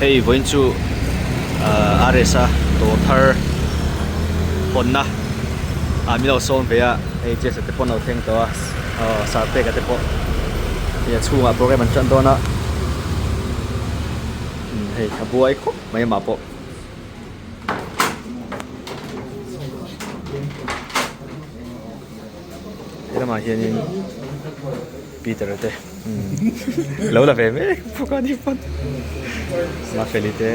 Hei vawiin chu ahh RS a dawr thar hawnna ah min lo sawm ve a hei Jesa te pawh an lo thleng tawh a aw Sarpeka te pawh hei a chhungah program an tan dawn a hei a buai khawp mai amah pawh. Helamah hianin Peter a te lo la ve mek bawk a ni pawn Mafeli te.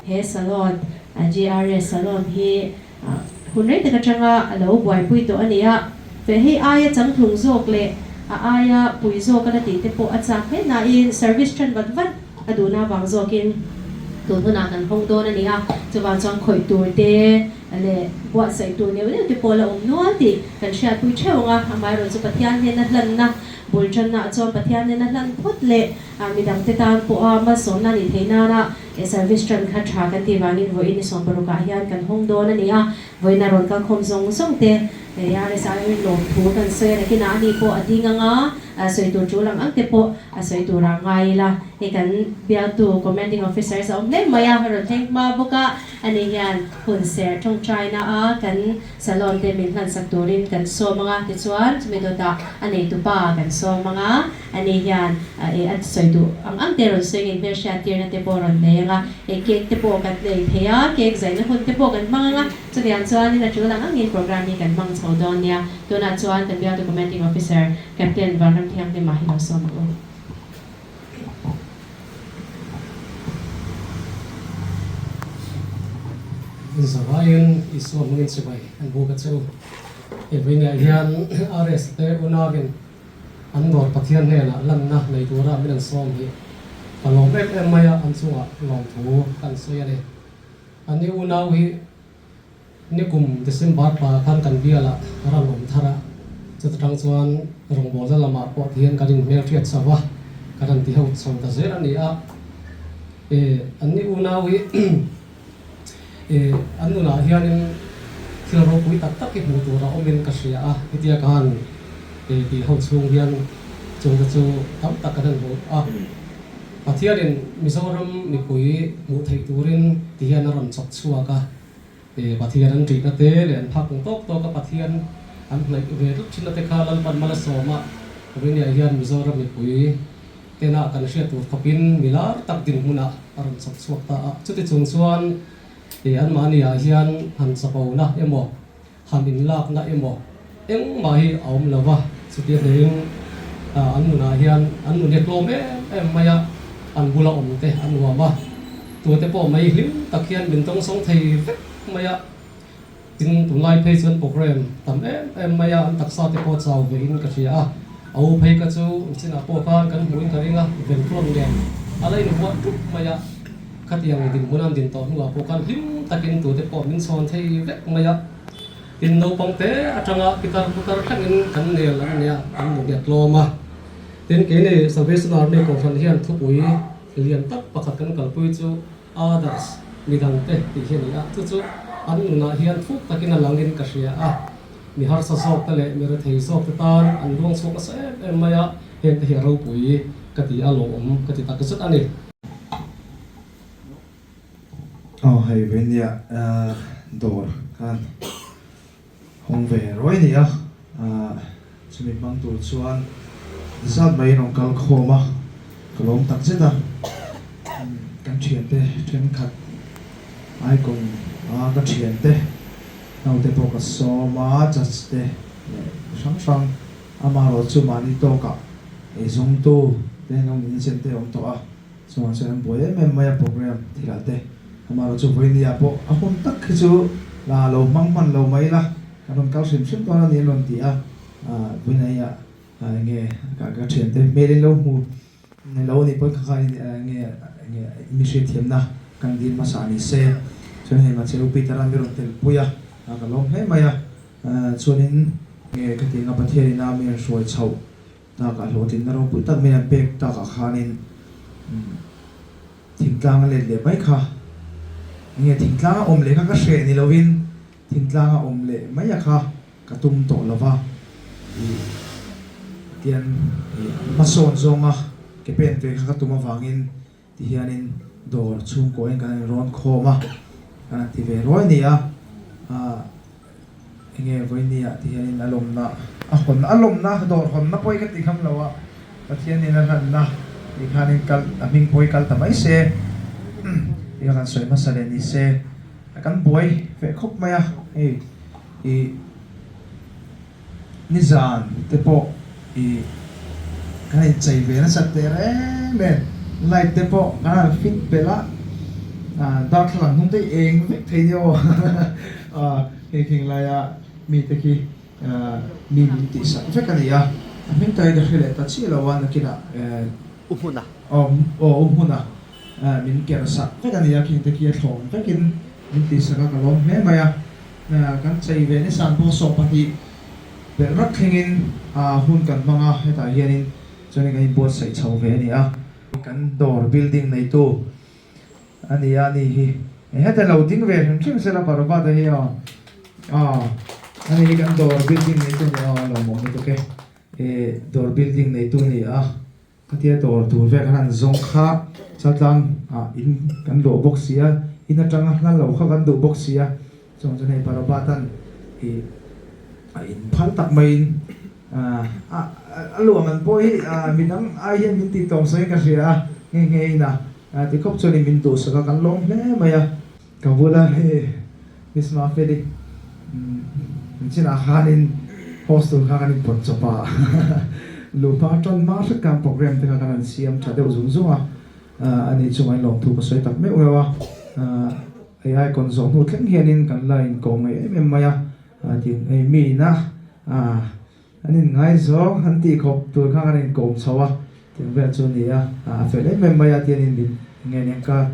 He salon GRS salon hi hun rei tak atanga a lo buaipui tawh a ni a, feh hei aia changtlung zawk leh a aia pui zawk a la tih te pawh a chak hle nain service tan vat vat a duhna avang zawkin tun hunah kan hawng dawn a ni a, chuvang chuan khawih tur te leh buatsaih tur neuh neuh te pawh la awm nual tih kan hriatpui theuh ang a, amaherawhchu Pathian hnena hlanna bul tannaah chuan Pathian hnena hlan phawt leh midangte tan pawha malsawmna a nih theih nana service tan kha tha kan tih vangin vawiin ni 16 ah hian kan hawng dawn a ni a, vawiin a rawn kalkhawm zawng zawng te RSI lawmthu kan sawi a, nakinah ani pawh a ding ang a. Sawi tur tul ang ang te pawh a sawi tur ah ngai ila. Hei kan bialtu Commanding Officers a awm hle mai a, rawn thleng hma bawk a, ani hian hun ser tawngtaina a kan salon te min hlansak turin kan sawm ang a, tichuan chumi dawtah a neitupa kan sawm ang a, ani hian eh a sawi duh ang ang te rawn sawi ngei hmelhriat tirna te pawh rawn nei ang a, eh cake te pawh kan nei thei a, cake zaina hun te pawh kan hmang ang a, chutiang chuanin a tul ang angin program hi kan hmang chho dawn nia. Tunah chuan kan bialtu Commanding Officer Captain Vanramthianghlima hi lo sawm ang u. Zavaiin Isua hmangin chibai an buk a chu. He vawiinah hian RS te unauin an dawr Pathian hnenah lanna nei tura min an sawm hi ka lawm em em mai a, an chungah lawmthu kan sawi a ni. Anni unau hi Nikum December thla khan kan bialah ran awm thar a, chuta tang chuan rawngbawlna lamah pawh tihian kan inhmelhriat chho a, kan han ti ho chho ta zel a ni a. E, anni unau hi e, an nunah hianin thil ropui tak tak hi hmuh tur a awmin ka hria a, hetia ka han e tih ho chhung hian chungte chu tam tak kan han hmu a. Pathianin Mizoram mipui hmuh theih turin tihian a rawn chawk chhuak a. Pathian an ṭihna te leh an phak ang tawk tawk a Pathian an hnaih ve tlat ṭhinna te kha Lalpan mal a sawm a, Vawinia hian Mizoram mipui tena kan hriat tur khawpin mi lar tak dinhmunah a rawn chawk chhuak ta a. Chuti chung chuan anmahniah hian han chapona emaw, han inlakna emaw engmah hi a awm lo va, chutia hnehin an nunah hian an nun hi a tlawm em em mai a, an bula awm te a nuam a, tute pawh mai hlim tak hian min dawngsawng thei vek mai a, tin tunlai phei chuan program tam em em mai a, an taksa te pawh chau ve in ka hria a, a u phei ka chu chinah pawh khan kan hmuhin ka ring a, venflon nen a la invuah ṭup mai a. Khatiang dinhmun an din tawh hnuah pawh khan hlim takin tute pawh min chhawn thei vek mai a. Tin, naupang te atanga pitar putar thlengin kan nel an nia, an hmu nghet tlawm a. Tin, keini Salvation Army Kohhran hian thupui lian tak pakhat kan kalpui chu Others, midangte tih hi a ni a. Chu chu an nunah hian thuk takin a langin ka hria a. Mi harsa zawk te leh mi rethei zawk te tan an luang chhuak nasa em em mai a, hengte hi a ropui ka ti a, lawmawm ka ti takzet a ni. Aw hei ve nia dawr khan hawng ve ruai a ni a, chumi hmang tur chuan zat mai in rawn kal khawm a, ka lawm tak zet a, kan thiante thenkhat icon a ka thiante naute pawh ka sawm a, judge te leh hrang hrang amaherawh chu mahni tawkah eizawngtu te lo niin chen te awm tawh a. Chuan chuan an buai em em mai a program thilah te amaherawh chu vawinia pawh a hun tak khi chu la lo hmang hman lo mai ila kan rawn kal hrim hrim dawn a ni an rawn ti a, vawinia enge ka ka thiante hmel in lo hmu lo anih pawn kha kha enge enge mi hriatthiamna kan dil hmasa ni se chuan hei Macheu Peter a mi rawn tel pui a ka lawm hle mai a chuanin nge ka ti anga Pathian ina mi an hruai chhoh. Takah hlawhtlinna ropui tak mai an pek takah khanin thingtlang a let leh mai kha enge thingtlang a awm leh kha ka hreh ni lovin thingtlang a awm leh mai a kha ka tum tawh lova ih tian ih hmasawn zawnga. Ke pen ve kha ka tum avangin ti hianin dawr chhungkaw in kan inrawn khawm a, kan han ti ve ruai ni a, ah enge vawinia ti hianin a lawmna a hawn a lawmna dawr hawnna pawh hi ka ti kham lo a, Pathianin a hlanna ti khanin kal a hming pawh hi kal ta mai se ti kha kan sawi hmasa leh ni se kan buai feh khawp mai a, hei ih. Nizan te pawh i kan inchei ve nasat teh reng nen light te pawh kan han fit belh a, darthlalang hnung te hi eng vek thei nia aw hei khing laia mite khi mi min tihsak vek a ni a, a hming tak hi ka hre leh ta chiah lo a nakinah U hmuna. Aw u hmuna min ker sak vek a ni a, khing te khi a thlawm vekin min tihsak a ka lawm hle mai a. Kan chei ve nisan pawh 20 pelh rak thlengin hun kan hmang a, hetah hianin chuanin kan inbuatsaih chho ve a ni a. Kan dawr building neitu a ni a, ani hi heta lo ding ve hrim hrim sela Parvata hi aw ani hi kan dawr building neitu a ni a, a lawmawm lutuk e, dawr building neitu a ni a. Khatia dawr tur vel khan an zawng kha chaltlang ah in kan luah bawk si a, in atanga hla lo kha kan duh bawk si a, chuang chuan hei Parabatan ih a in phal tak maiin a a luah man pawh hi midang ai hian min tih tawng sawiin ka hria a, nghe nghe in a ti khawp chuanin min duhsak a, kan lawm hle mai a. Ka bula hei Miss Mafeli chinah khanin hostel kha kan inpawt chawp a, luhma tan hma hret khan program te kha kan han siam tha deuh zung zung a, ani chungah in lawmthu ka sawi tak meuh meuh a, hei icon zawh hnu thleng hianin kan la inkawm ngei em em mai a, tin hei mi ina An inngaizawng an tih khawp tur kha kan inkawm chho a, tiang vel chu a ni a, a fel em em mai a tianin min nge nen ka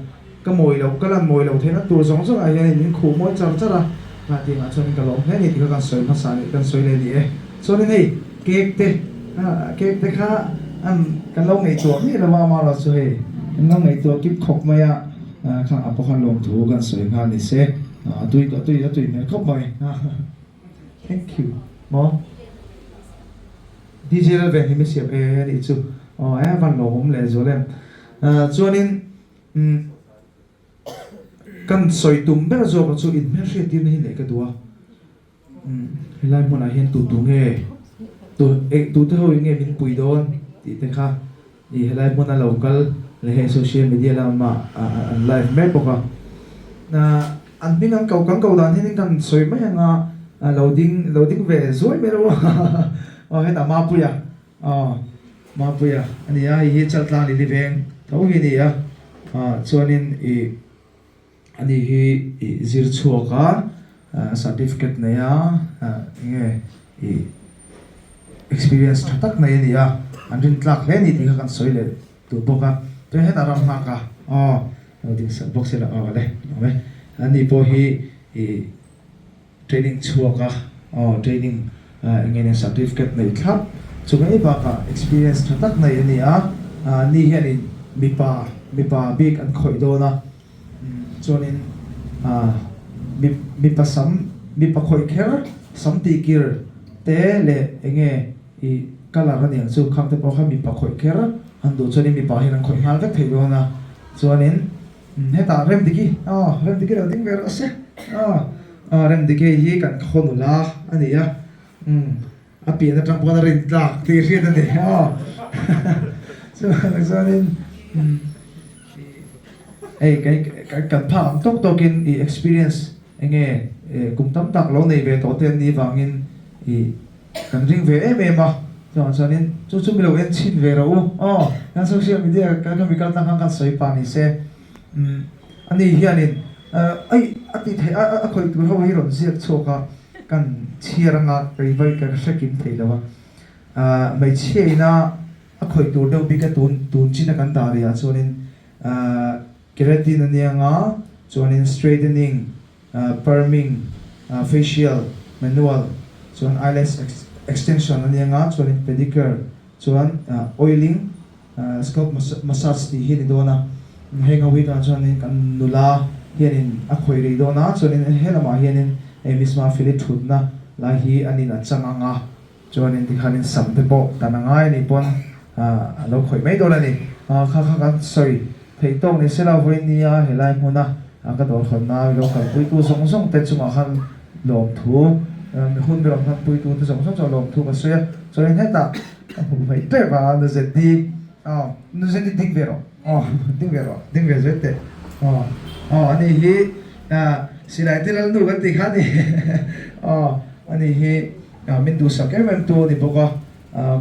ka mawi loh ka lan mawi loh theihna tur zawng zawngah hianin min khuh mawi char char a, nghah tiangah chuanin ka lawm hle a ni tih kha kan sawi hmasa leh kan sawi leh a ni e. Chuanin hei cake te cake te kha an kan lo ngaihtuah miah lo a, amaherawhchu chu hei kan lo ngaihtuah kip khawp mai a, khang ah pawh khan lawmthu kan sawi nghal ni se, a tui a tui a tui hmel khawp mai. Thank you maw DJ Lalven hi mi siam e anih chu aw e van lawmawm leh zual em chuanin umm kan sawi tum ber zawk chu in hmelhriat tirna hi neih ka duh a umm helai hmunah hian tu tu nge tu eh tu te ho in nge min pui dawn tih te kha i helai hmuna lo kal leh hei social media lama an live mek bawk a an hming an ko kan ko dan hianin kan sawi mai anga lo ding lo ding ve zuai mai lo a hetah Mapuia aw Mapuia a ni a hei hi Chaltlang Lili veng tho hi a ni a chuanin ih ani hi ih zir chhuak a certificate nei a enge ih experience tha tak nei a ni a an rin tlak hle a ni tih kha kan sawi leh duh bawk a chuan hetah ram nghak a aw lo ding sak bawk sela aw le awm e ani pawh hi ih training chhuak a aw training enge nen certificate nei thlap chu mai bakah experience tha tak nei a ni a ni hianin mipa mipa bik an khawih dawn a. Chuanin mipa sam, mipa khawih kher sam tih kir te leh enge ih colour a niang chu khang te pawh kha mipa khawih kher an duh chuanin mipa hian an khawih nghal vek thei dawn a. Chuanin hetah Remdiki aw Remdiki lo ding ve rawh se aw Remdiki hi kan khaw nula a ni a umm a pian atang pawn a rin tlak tih hriat a ni aw chuanin umm. Hei kan kan phak ang tawk tawkin i experience enge kum tam tak lo nei ve tawh te an nih vangin i kan ring ve em em a, chuvang chuanin chu chu mi lo en chhin ve rawh u aw, kan social media kan mi kal tlang khan kan sawi pah ni se umm ani hianin ai a tih theih a a khawih tur ho hi rawn ziak chhuak a kan chhiar anga kei vai ka hre kim thei lo a hmeichhia ina A khawih tur deuh bik a tun tun chin a kan dah rih ah chuanin keratin a nia nga chuanin straightening, perming, facial, manual chuan eyelash extension a nia nga chuanin pedicure chuan oiling, scalp massage tih hi a ni dawn a. Heng ho hi tunah chuanin kan nula hianin a khawih rih dawn a chuanin helamah hianin hei Miss Mafeli thutna lai hi a nin a chang ang a. Chuanin tikhanin sam te pawh tan a ngai a nih pawn a lo khawih mai dawn a ni. Kha kha kan sawi theih tawk ni sela vawiin nia helai hmuna ka dawr hawnna lo kalpuitu zawng zawng te chungah khan lawmthu hun ber ang hmanpuitu te zawng zawng chuan lawmthu ka sawi a. Chuanin hetah ka hmuh hmaih tep a, Nuzeti aw Nuzeti ding ve rawh aw ding ve rawh ding ve zet teh aw aw ani hi silai te lalnu kan tih kha a ni aw ani hi min duhsak em em tu a ni bawk a.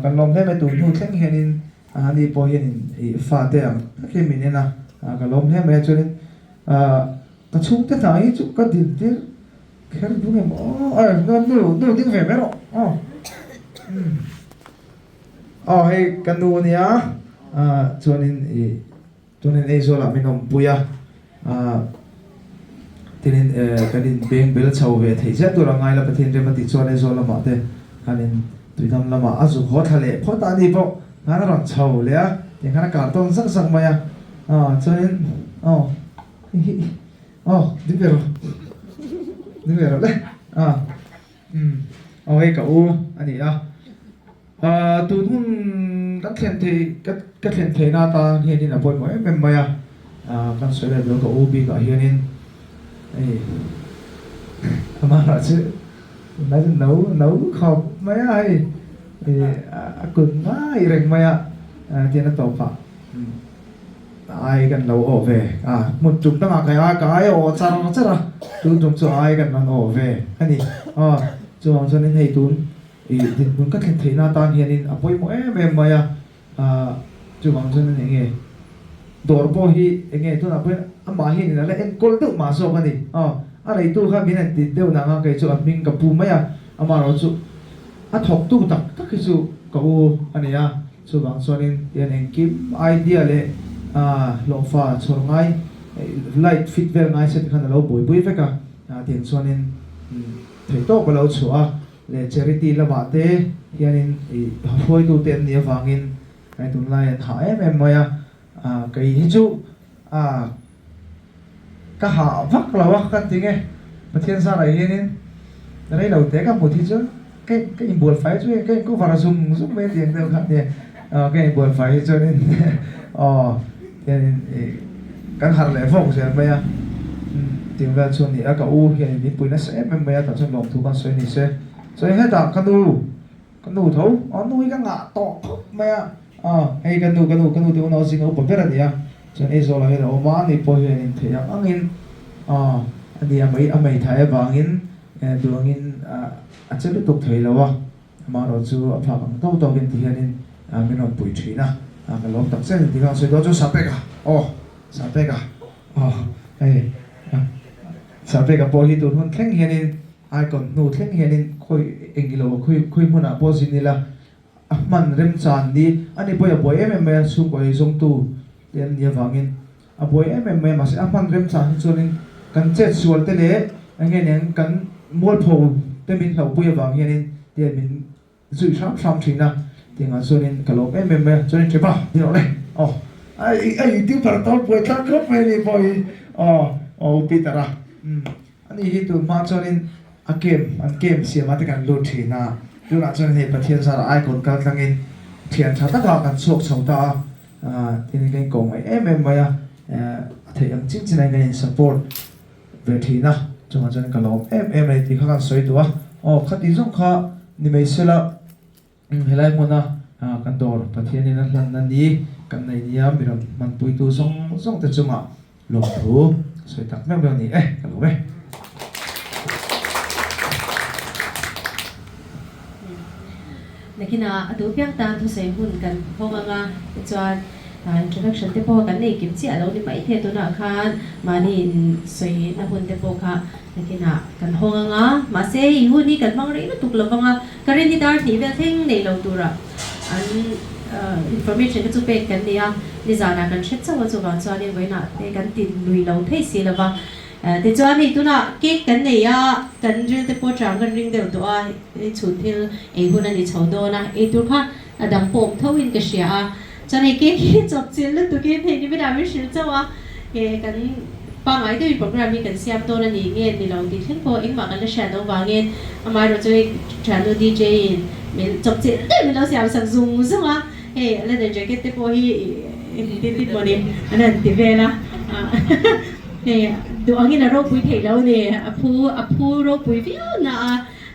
Kan lawm hle mai tur hnu thleng hianin ani pawh hianin ih fate ang takin min en a, ka lawm hle mai a chuanin ka chhungte hna hi chu ka din tir kher dun em aw aw nu nu ding ve mai rawh aw aw hei ka nu ania chuanin ih Tunin Aizawlah min awmpui a, tinin kan inbeng bel chho ve theih zet tur a ngai la, Pathian rem a tih chuan Aizawl lamah te khan in tuidam lamah a zuk haw thla leh phawt a, ani pawh khan a rawn chho leh a, tiang khan a kar tawn zak zak mai a, chuanin aw hi aw ding ve rawh ding ve rawh le a umm aw hei ka u a ni a. Tun hun kan thlen theih ka thlen theihna atan hianin a pawimawh em em mai a, kan sawi leh dawn ka u bikah hianin hei amah chu tunlai chu no no khawp mai a hei a kun ngai reng mai a tian a tawpah ai kan lo awh ve a hmun tum dangah ka ai ka ai a awh char char a tun tum chu ai kan rawn awh ve a ni chuvang chuanin hei tun Ih dinhmun ka thlen theihna atan hianin a pawimawh em em mai a, ah chuvang chuan eng nge dawr pawh hi eng nge tunah pawhin amah hianin a la enkawl deuh mah zawk a ni. Aw a neitu kha min han ti deuh nang a kei chu a hming ka pu mai a, amaherawh chu a thawktu tak tak hi chu ka u a ni a, chuvang chuanin tihian engkim idea leh ah hlawhfa chhawr ngai light fit vel ngai se tikhan a lo buaipui vek a, ah tiang chuanin theihtawp a lo chhuah a. Leh charity lamah te hianin ih hruaitu te an nih avangin hei tunlai an hah em em mai a, ah kei hi chu ah ka hah vak lo a ka ti nge Pathian zarah hianin rei lo te ka hmu thi chuan ka ka inbual fai chu ka in cover zung zung mai a ti ang deuh kha nia ah ka inbual fai hi chuanin aw hianin ih kan harh leh vawk zel mai a tiang vel chu a ni a ka u hian min pui nasa em em mai a tah chuan lawmthu kan sawi ni se chuan hetah ka nu ka nu tho aw nu hi ka ngah tawh khawp mai a aw hei ka nu ka nu ka nu te unau zinga upa ber a ni a chuan Aizawl ah hian a awm a ani pawh hian intheih ang angin aw a ni a mei a meithai avangin duangin a che lutuk thei lo a. Amaherawh chu a phak ang tawk tawkin ti hianin min rawn pui thin a, ka lawm tak chiah a ni tih kha sawi dawn chu Sapeka aw Sapeka aw hei Sapeka pawh hi tun hun thleng hianin icon hnu thleng hianin khawi eng ilo khawi khawi hmunah pawh zin ila a hman remchan ni a ni pawh a buai em em mai a chhungkaw ei zawngtu te an nih avangin A buai em em mai a, mahse a hman remchang hi chuanin kan chet sual te leh eng nge nen kan mualpho te min hlauhpui avang hianin tian min zuih hram hram thin a, tiangah chuanin ka lawm em em mai a, chuanin Ṭhepa ni rawh le aw a a youtuber tawn buai thlak khawp mai a ni pawh hi aw aw u Peter a umm ani hi tun hma chuanin a game an game siam ah te kan lut thin a, tunah chuan hei Pathian zarah icon kal tlangin thian tha takah kan chhuak chho ta a. Tin ka inkawh ngaih em em mai a, a theih ang chin chin a ka in support ve thin a, chungah chuan ka lawm em em a ni tih kha kan sawi duh a, aw khati zawng kha ni mai sela helai hmuna kan dawr Pathianin a hlanna ni kan nei nia mi rawn hmanpuitu zawng zawng te chungah lawmthu sawi tak meuh meuh a ni e, ka lawm e. Nakinah a duh piang tan thusawi hun kan hawng ang a, tichuan introduction te pawh kan nei kim chiah lo ni mai thei a, tunah khan mahni in sawina hun te pawh kha nakinah kan hawng ang a, mahse i hun hi kan hmang rei lutuk lo vang a, ka rin hi dar hnih vel thleng nei lo tura an information te chu pek kan ni a, nizanah kan hre chauh a, chuvang chuanin vawiinah te kan ti lui lo thei si lo va. Tichuan hei tunah cake kan nei a, kan ril te pawh chang kan ring deuh tawh a, hei chhun thil ei hun a ni chho dawn a, ei tur kha a dang pawh awm tho in ka hria a, chuan hei cake hi chawp chilh lutuk in hei niminah min hrilh chauh a, he kan pangngai deuhin program hi kan siam dawn a ni nge ni lo tih thleng pawh engmah kan la hriat loh vangin amaherawhchu hei thiannu DJ in min chawp chilh deuh min lo siam sak zung zung a. Hei leather jacket te pawh hi engtin tin maw ni an han ti vel a, hei duh angin a ropui theih lo a ni, a phu a phu ropui viau na a,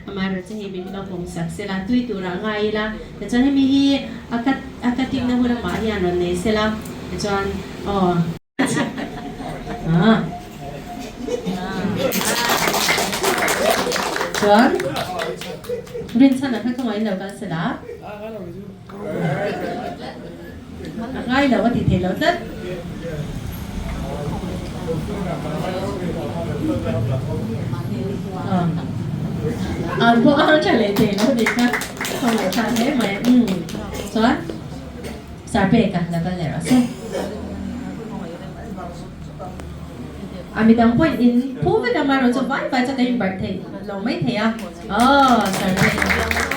amaherawhchu chu hei min lo pawm sak sela tui turah ngai ila, tichuan hemi hi a cut a cutting na hun amah hian rawn nei sela tichuan aw. Chuan rinchhan a kha ka ngailo kal sela a ngailo a ti theilo tlat. An pawh a tha leh theilo a nih kha khawngaih thlak hle mai. Chuan. Sarpeka la kal leh rawh se. A midang pawhin in phu vek a, amaherawh chu vai vai chu ka inbarh theih lo mai thei a. Aw Sarpeka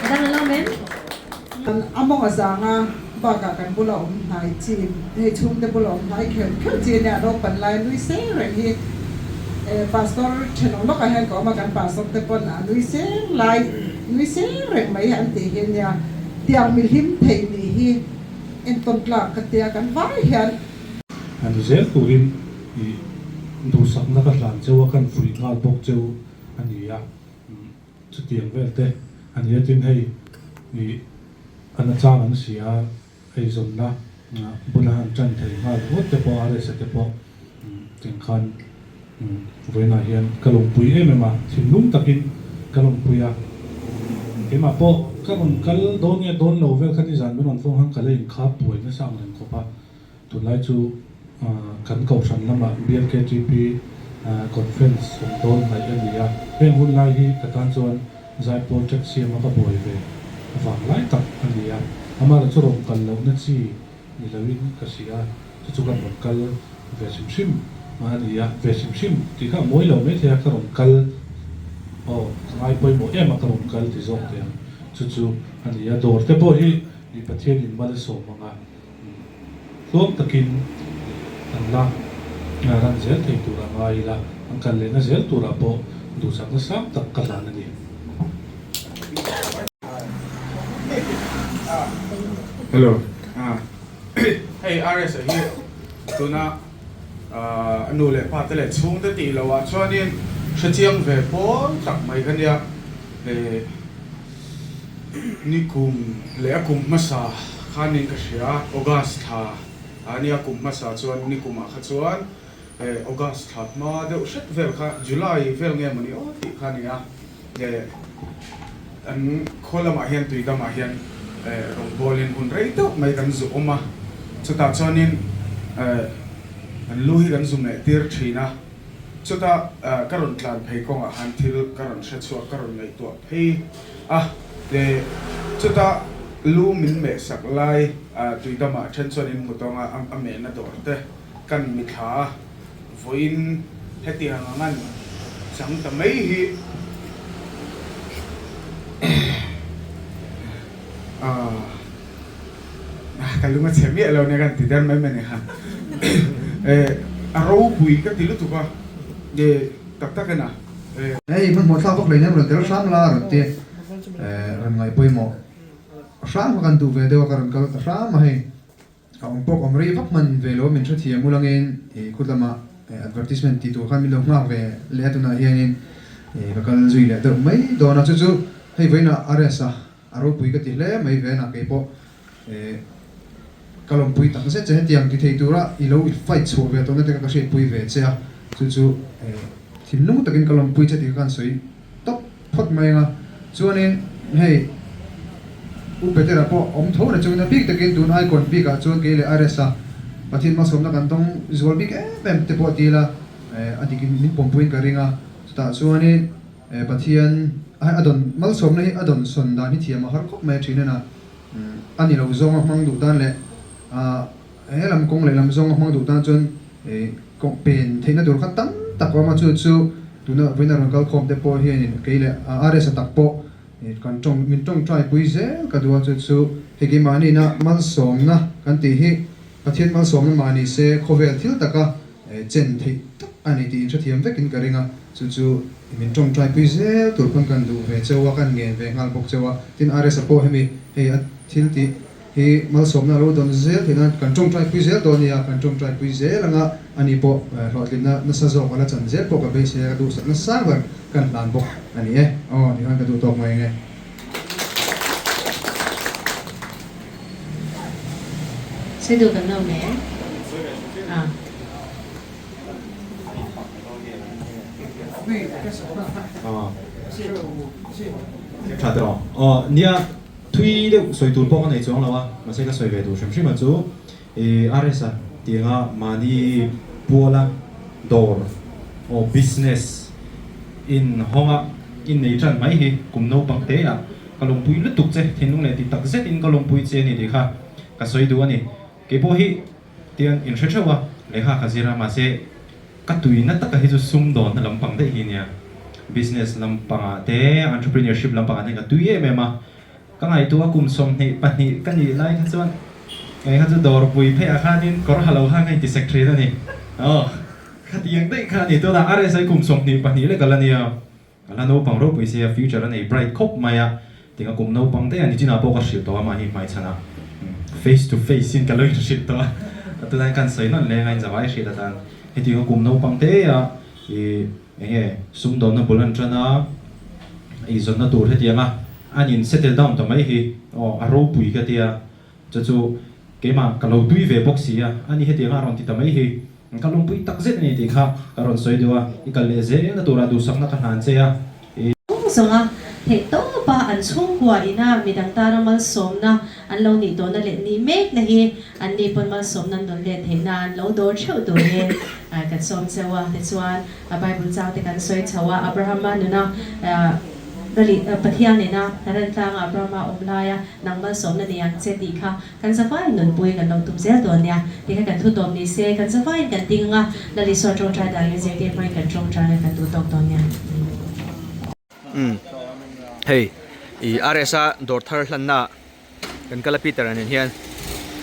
a dang alo mem. A mawng a zang a, bakah kan bula awm hnai chi, hei chhungte bula awm hnai kheuh kheuh chi ania naupan lai nui seng reng hi. Pastor thenawm lawkah hian ka awm a, kan pastor te pawn a nui seng lai, nui seng reng mai an tih hi ania. Tiang mi hlim thei nih hi entawn tlak ka tia kan vai hian. An zel turin i duhsakna ka hlan cheu a, kan fuih nghal bawk cheu a ni a, chutiang vel te a ni a, tin hei i a nachang an si a, eizawnna bula an tan thei nghal ringawt te pawh RSA te pawh tiang khan Vawiinah hian ka lawmpui em em a, thinlung takin ka lawmpui a. Keimah pawh ka rawn kal dawn nge dawn lo vel kha nizan min rawn fawng khan ka la inkhap buai nasa ang reng khawp a. Tunlai chu kan kohhran lamah BLKTP conference awm dawn hnaih a ni a, heng hun lai hi ka tan chuan Zaipawl track siama ka buai ve vang lai tak a ni a. Amah chu rawn kal lohna chi ni loin ka hria, chu chu kan rawn kal ve hrim hrim a ni a, ve hrim hrim tih kha a mawi lo maithei a, ka rawn kal aw ka ngai pawimawh em a ka rawn kal ti zawk teh ang, chu chu a ni a, dawr te pawh hi i Pathian in mal a sawm ang a, tluang takin an la ran zel thei tur a ngai ila, an kal lehna zel turah pawh duhsakna sang tak ka hlan a ni. Hello. Hei RS a hi tuna a nu leh pa te leh chhungte tih loh ah chuanin hrechiang ve pawl tak mai kha nia. Nikum leh a kum hmasa khanin ka hria August thla a nia kum hmasa chuan nikum ah kha chuan August thla hma deuh hret vel kha July vel nge mawni aw tih kha nia. An khaw lamah hian tui damah hian rawngbawlin hun rei deuh mai kan zu awm a, chutah chuanin an lu hi kan zu meh tir thin a, chuta ka rawn tlan phei kawngah khan thil ka rawn hre chhuak ka rawn ngaihtuah phei a, chuta lu min meh sak lai tui damah then chuan in hmu tawng a, a mehna dawr te kan mithla a. Vawiin hetiang ang an chang ta mai hi ka lung a chhe miah lo nia kan ti der mai mai ni kha. A ropui ka ti lutuk a, tak tak en a. Hei hmanhmawh thlak vak hleinem rawn tel hram la rawn ti rawn ngaih pawimawh hram kha kan duh ve deuh a ka rawn kal ta hram a hei. A awm pawh awm rei vak hman ve lo min hrethiam ul angin i khut lama advertisement tih tur khan min lo nghak ve leh a tunah hianin ka kal zui leh deuh mai dawn a chu chu hei vawiinah a rest a a ropui ka ti hle mai ve na kei pawh ka lawmpui tak zet che hetiang ti thei tura i lo i fight chhuah ve tawhna te kha ka hriatpui ve che a chu chu thinlung takin ka lawmpui che tih kha ka han sawi tawp phawt mai ang a, chuanin hei U Petera pawh awm tho na chuan a bik takin tun icon bik ah chuan kei leh RS-a Pathian hmasawmna kan dawng zual bik em em te pawh ti ila a dikin min pawmpuiin ka ring a, chutah chuanin Pathian a dawn malsawmna hi a dawn sawn dan hi thiam a har khawp mai a thin ena a ni lo zawnga hmang duh tan leh he lam kawng leh lam zawnga hmang duh tan chuan Kawng pen theihna tur kha tam tak a awm a, chu chu tuna vawiina rawn kal khawm te pawh hianin kei leh RS a tak pawh kan tawng min tawngtai pui zel ka duh a, chu chu hei keimahniina malsawmna kan tih hi Pathian malsawmna mah ni se khawvel thil taka chen theih tak a ni tih inhrethiam vekin ka ring a, chu chu min tawngtai pui zel tur pawn kan duh ve cheu a, kan ngen ve nghal bawk cheu a, tin RS a pawh hemi hei a thil tih. hi malsawmna a lo dawn zel theih nan kan tawngtai pui zel dawn nia, kan tawngtai pui zel anga ani pawh hlawhtlinna nasa zawk a la chan zel pawh ka beisei a, ka duhsakna sang ber kan hlan bawk a ni e. Aw tikhan ka duh tawk mai ang e. Sawi duh kan lo me a. Tha tawh aw. Nia thui deuh sawi tur pawh ka nei chuang lo a, mahse ka sawi ve duh hrim hrim a chu i RS a tianga mahni puala dawr aw business in hawnga in nei tan mai hi kum naupang te ah ka lawmpui lutuk che thinlung leh ti tak zet in ka lawmpui che a ni tih kha ka sawi duh a ni. Keipawh hi tiang in hre theuh a, lehkha ka zir a, mahse ka tuina taka hi chu sumdawnna lampang daih hi nia. Business lampangah te, entrepreneurship lampangah te ka tui em em a. Ka ngaihtuah a kum 22 ka nih lai kha chuan kei kha chu dawrpui pheiah khanin kawr ha lo khan ka intisek thin a ni. Aw, khatiang daih kha a ni. Tunah RSI kum 22 lek a la nia. Ka la naupang ropui sia future a nei bright khawp mai a, tinga kum naupang daih a ni chinah pawh ka hrilh tawh a mahni hmaichhanah face to face in ka lo inhrilh tawh a, tunah hian ka han sawi nawn leng a inzavai hrilh atan hetianga kum naupang te a ih eng nge sumdawnna bul an tan a, eizawnna tur hetianga an in settle down ta mai hi aw a ropui ka tia chu chu keimah ka lo tui ve bawk si a, ani hetianga a rawn ti ta mai hi. Ka lawmpui tak zet a ni tih kha ka rawn sawi duh a, i kal leh zelna turah duhsakna ka hlan che a, i. Chung zawnga theih tawpa an chhungkua ina midang tana malsawmna an lo nih tawhna leh nih mekna hi an ni pawn malsawmna an rawn let theih nan lo dawr theuh turin kan sawm cheu a. Tichuan Bible chang te kan sawi chho a, Abrahama nuna Pathian nena Haran tlanga Abrahama awm laia nang malsawmna nei ang che tih kha Kan zavaiin nunpui kan lo tum zel dawn nia. Tikha kan thu tawp ni se, kan zavaiin kan ding anga, Lal Isua tawngtai dangin zirtir hmangin kan tawngtai a kan duh tawk dawn nia. Umm hei i RS a dawr thar hlanna kan kal a Peter a nen hian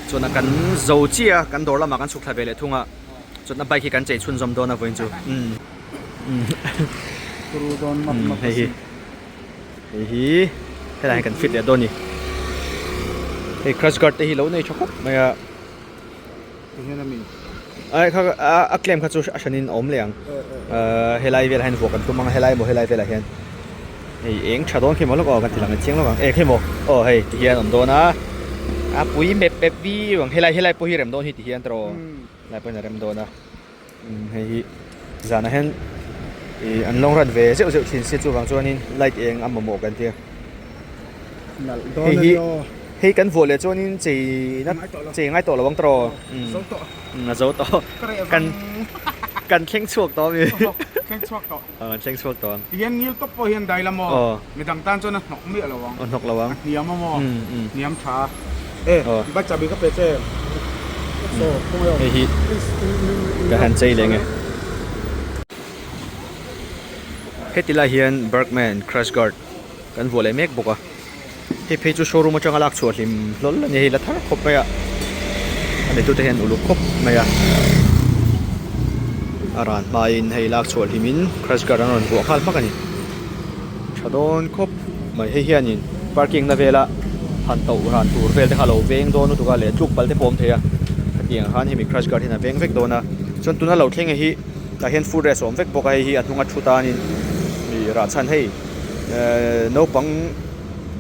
chuan a kan zo chiah a kan dawr lamah kan chhuk thla ve leh thung a chuan a bike hi kan chei chhunzawm dawn a vawiin chu umm umm hei hi. Hei hi helai hian kan fit leh dawn a ni. Hei crash guard te hi lo nei tha khawp mai a. Ai kha a claim kha chu a hranin a awm leh ang. Helai velah hian vuah kan tum ang a helai emaw helai velah hian hei eng tha dawn khi maw lawk aw kan ti lang chiang lawk ang. Eng khi maw aw hei ti hian a awm dawn a. A pui mep mep viau ang helai helai pawh hi rem dawn hi ti hian tawh helai pawh hian a rem dawn a. Hei hi zanah hian ih an long run ve zeuh zeuh thin sia chuvang chuanin light eng a mamawh kan tia hei hi hei kan vuah leh chuanin chei na chei ngai tawh lo ang tawh a zo tawh kan kan thleng chhuak tawh ami thleng chhuak tawh kan thleng chhuak tawh ang tihian ngil tawp pawh hian dai la maw midang tan chuan a hnawk miah lo ang a hnawk lo ang a hniam a maw hniam tha e bike chahbi ka pe che hei hi ka han chei leh nge heti lai hian Bergman crash guard kan vuah leh mek bawk a hei phei chu showroom atanga lak chhuah hlim hlawl a ni hei la thar khawp mai a a neitute hian uluk khawp mai a a ran hmain hei lak chhuah hlimin crash guard an rawn vuah nghal hmak a ni tha dawn khawp mai hei hianin parking na vela han toh ran tur vel te kha a lo veng dawn lutuk a leh tluk pal te pawh a awm thei a hetiang khan hemi crash guard hian a veng vek dawn a chuan tuna lo thleng hi tah hian foot rest a awm vek bawk a hei hi a hnunga thu tanin ih rah chhan hei ehh naupang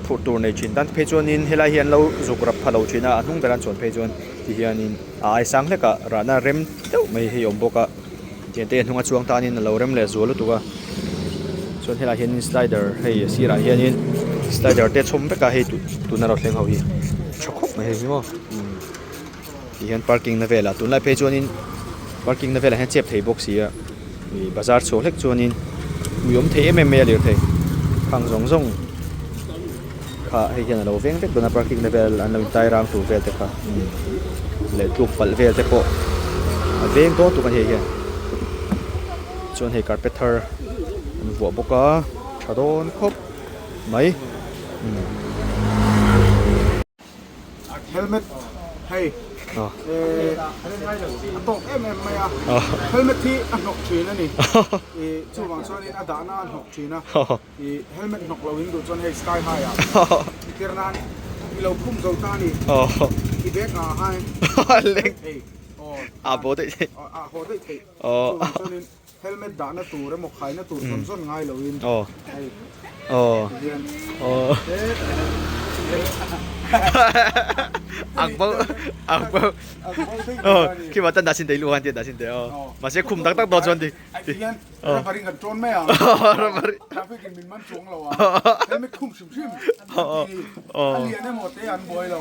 phurh tur nei thin tan phei chuanin helai hi an lo zuk rap pha lo thin a a hnung berah an chuan phei chuan ti hianin a ai sang hlek a rahna rem deuh mai hi a awm bawk a tiang te a hnunga chuang tanin a lo rem leh zual lutuk a chuan helaiah hianin slider hei a sirah hianin slider te chhawm vek a hei tuna rawh thleng ho hi tha khawp mai hei hi maw ti hian parking na velah tunlai phei chuanin parking na velah hian chep thei bawk si a ih bazar chhuah hlek chuanin ui awm thei em em mai a lirthei khang zawng zawng kha hei hian a lo veng vek dawn a parking na vel an lo in tai rang tur vel te kha leh tluk palh vel te pawh a veng dawn tuk a ni hei hian chuan hei carpet thar an vuah bawk a tha dawn khawp mai. Helmet hei a tawk em em mai a helmet hi a hnawk thin a ni chuvang chuanin a dahna a hnawk thin a helmet hnawk lo in duh chuan hei sky high ah tir nan I lo khum zo ta a ni. I bag ah khan leng thei. A bo daih thei. A haw daih thei. Chuvang chuanin helmet dahna tur emaw khaina tur zawn zawn ngai loin hei tihian Ang bo ang bo khi mà tân đã xin thấy luôn anh tiền đã xin thấy mà sẽ khum tắc tắc đó chuan đi Tihian rubber in kan tawn mai ang traffic in min man chuang lo a helmet khum hrim hrim an ti a lian emaw te an buai lo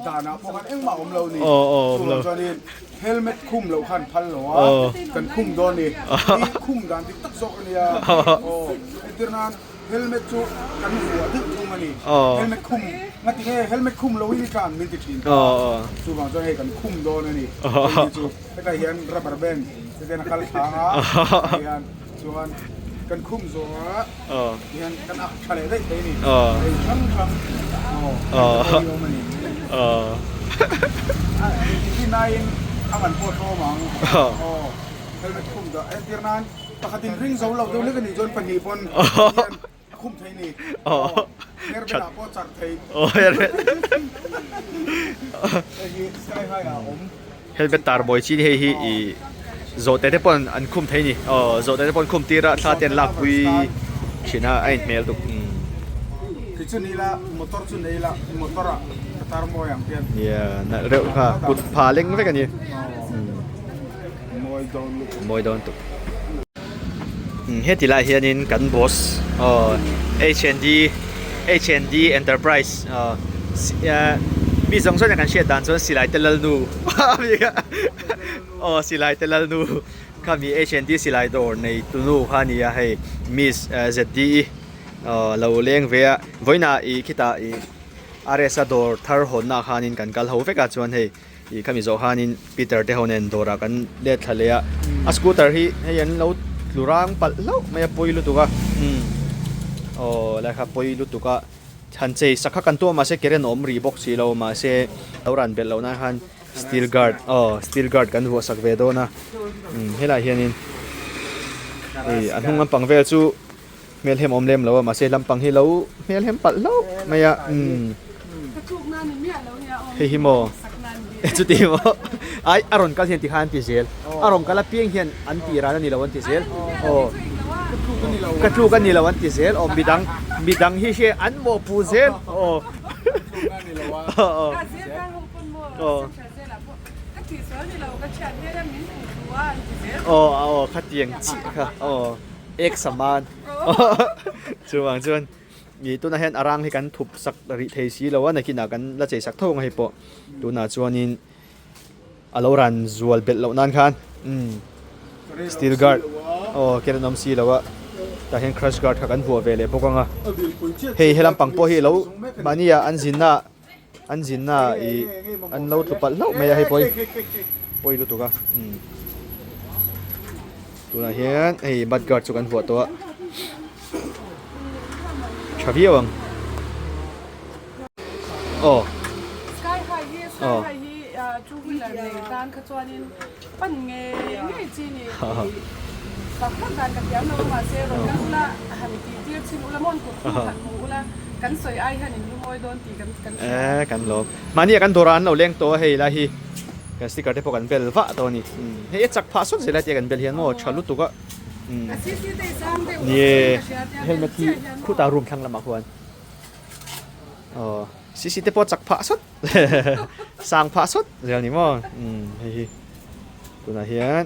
danah pawh khan engmah awm lo ni chuvang chuanin Helmet khum loh khan phal lo a, kan khum dawn ni. Hi khum dan dik tak zawk a nia. Aw, entir nan helmet chu kan vuah deuh thung a ni. Helmet khum, ngati nge helmet khum lo hi tlan min ti thin ta. Chuvang chuan hei kan khum dawn a ni. Hei hi chu hetah hian rubber band te ten a kal thlang a, hetah hian chuan kan khum zawh a hian kan ak tha leh daih thei a ni. Hei hrang hrang aw hei te pawh hi awm a ni. Engtikin a man pawh tlawm ang aw helmet khum dah entir nan pakhatin ring zo lo deuh hlek a nih chuan pahnih pawn hian a khum thei ni aw hairband ah pawh char thei hei hi sky high ah a awm. Helmet tar mawi chi hei hi ih zawhte te pawn an khum thei ni aw zawhte te pawn khum tir a thla te an lak pui thin a a inhmel tuk umm. Kei chu ni ila motor chu nei ila motor ah ka tar mawi ang hian. Yeah nalh reuh kha kut pha leng vek a ni. Mawi dawn lutuk. Mawi dawn tuk. Heti lai hianin kan boss aw H&D H&D Enterprise aw mi zawng zawng kan hriat dan chuan silai te lalnu aw silai te lalnu kha mi H&D silai dawr nei tunu kha a ni a hei miss ZDE aw lo leng ve a vawiinah ih khitah ih RS a dawr thar hawnna khanin kan kal ho vek a chuan hei. Ih khami zawh khanin Peter te ho nen dawrah kan let thla leh a, a scooter hi hei an lo tlu rang palh hlauh mai a pawi lutuk a umm aw lai kha pawi lutuk a han chei sak kha kan tum a mahse current a awm rih bawk si lo mahse lo ran belh loh nan khan steel guard aw steel guard kan vuah sak ve dawn a umm helaiah hianin ih a hnung lampang vel chu hmelhem awm lem lo a mahse lampang hi lo hmelhem palh hlauh mai a umm hei hi maw chuti maw ai a rawn kal hian tikhan an ti zel a rawn kal apiang hian an tih ran a ni lo an ti zel aw ka tluk a ni lo an ti zel aw midang midang hi hria an mawhpuh zel aw aw. Aw aw khatiang chiah kha aw. Ek saman chuvang chuan ih tunah hian a rang hi kan thup sak rih thei si lo a nakinah kan la chei sak tho ang hei pawh tunah chuanin a lo ran zual belh loh nan khan umm steel guard aw ken an awm si lo a tah hian crush guard kha kan vuah ve leh bawk ang a hei he lampang pawh hi lo mahni ah an zinna an zinna ih an lo tlu palh hlauh mai a hei pawh hi pawi lutuk a umm tunah hian hei mud guard chu kan vuah tawh a tha viau ang aw sky high hi sky high hi two wheeler nei tan kha chuanin pan ngei ngei chi ni tak tak dan ka thiam lo a mahse rawn kal ula han tih tir chhin ula mawn kut hnu han hmu ula kan sawi ai hian in lu mawi dawn tih kan kan hria. Eh kan lawm mahni ah kan dawrah an lo leng tawh a hei lai hi kan sticker te pawh kan bel vah tawh a ni hei a chak phah sawt zel a tia kan bel hian maw tha lutuk a ni e helmet hi khutah room thlang lamah khuan aw cc te pawh a chak phah sawt. Sang phah sawt zel ni maw umm hei hi tunah hian